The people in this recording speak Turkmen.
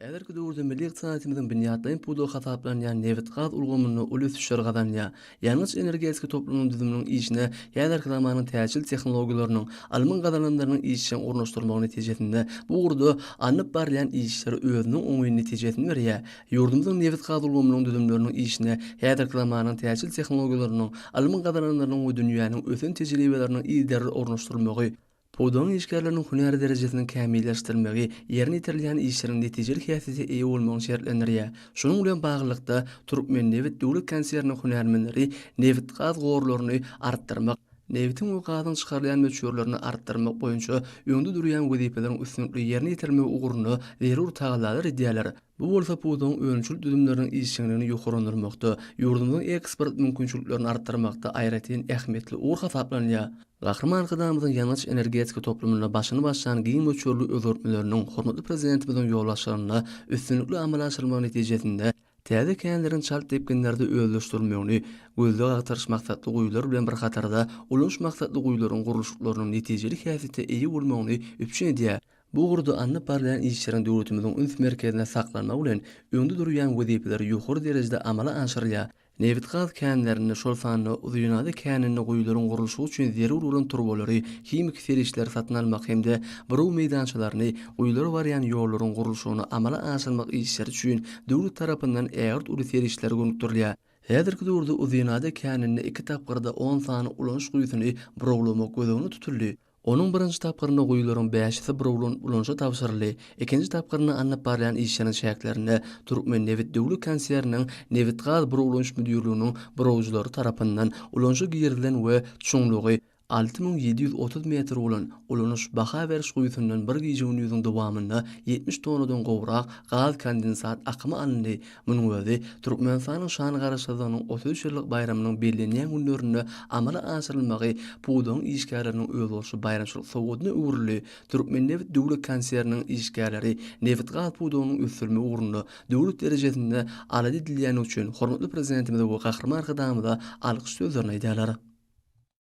Häzirki döwürde milli ykdysadyýetimiziň binýatlaýyn pudagy hasaplanýan nebit-gaz ulgamynda uly ösüşler gazanylýar. Ýangyç-energetika toplumynyň düzüminiň işine häzirki zamanyň täjirçilik tehnologiýalarynyň, ylmyň gazananlarynyň işjeň ornaşdyrylmagy netijesinde bu ugurda alnyp barylýan işler özüniň oňyn netijesini berýär. Ýurdumyzyň nebit-gaz ulgamynyň düzümleriniň işine häzirki zamanyň täjirçilik tehnologiýalarynyň, ylmyň gazananlarynyň we dünýäniň ösen tejribeleriniň yzygiderli ornaşdyrylmagy, Pudagyň işgärleriniň hünär derejesiniň kämilleşdirilmegi ýerine ýetirilýän işleriň netijeli häsiýete eýe bolmagyny şertlendirýär. Şunuň bilen baglylykda, Türkmennebit döwlet konserniniň hünärmenleri nebitgaz gorlaryny artdyrmak, nebitiň we gazyň çykarylýan möçberlerini artdyrmak boýunça öňde durýan wezipeleriň üstünlikli ýerine ýetirilmegi ugrunda zerur tagallalar edýärler. Bu bolsa pudagyň önümçilik düzümleriniň işjeňligini ýokarlandyrmakda, ýurdumyzyň eksport mümkinçiliklerini artdyrmakda aýratyn ähmiýetli ugur hasaplanylýar. Gahryman Arkadagymyzyň ýangyç-energetika toplumynda başyny başlan giň möçberli özgertmeleriniň hormatly Prezidentimiziň ýolbaşçylygynda üstünlikli amala aşyrylmagy netijesinde, täze känleriň çalt depginlerde özleşdirilmegini, gözleg-agtaryş maksatly guýular bilen bir hatarda, ulanyş maksatly guýularyň gurluşyklarynyň netijeli häsiýete eýe bolmagyny üpjün edýär. Bu ugurda alnyp barylýan işleriň döwletimiziň üns merkezinde saklanmagy bilen, öňde durýan wezipeler ýokary derejede amala aşyrylýar. Nebitgaz känlerinde, şol sanda Uzynada käninde guýularyň gurluşygy üçin zerur bolan turbalary, himiki serişdeleri satyn almak hem-de buraw meýdançalaryny, guýulara barýan ýollaryň gurluşygyny amala aşyrmak işleri üçin döwlet tarapyndan ägirt uly serişdeler gönükdirilýär. Häzirki döwürde Uzynada käninde iki tapgyrda on sany ulanyş guýusyny burawlamak göz öňünde tutuldy. Onuň birinji tapgyrynda guýularyň bäşisi burawlanyp ulanyşa tabşyryldy. Ikinji tapgyrynda alnyp barylýan işleriň çäklerinde Türkmennebit döwlet konserniniň Nebitgaz burawlanyş müdirliginiň burawjylary tarapyndan ulanyşa girizilen we çuňlugy 6730 metr bolan ulanyş baha beriş guýusyndan bir gije-gündiziň dowamynda 70 tonnadan gowrak gaz kondensat akymy alyndy. Munuň özi Türkmenistanyň şanly Garaşsyzlygynyň 33 ýyllyk baýramynyň bellenýän günlerinde amala aşyrylmagy pudagyň işgärleriniň özboluşly baýramçylyk sowgadyna öwrüldi. Türkmennebit döwlet konserniniň işgärleri nebitgaz pudagynyň ösdürilmegi ugrunda döwlet derejesinde alada edilýändigi üçin hormatly Prezidentimize we Gahryman Arkadagymyza alkyş sözlerini aýdýarlar.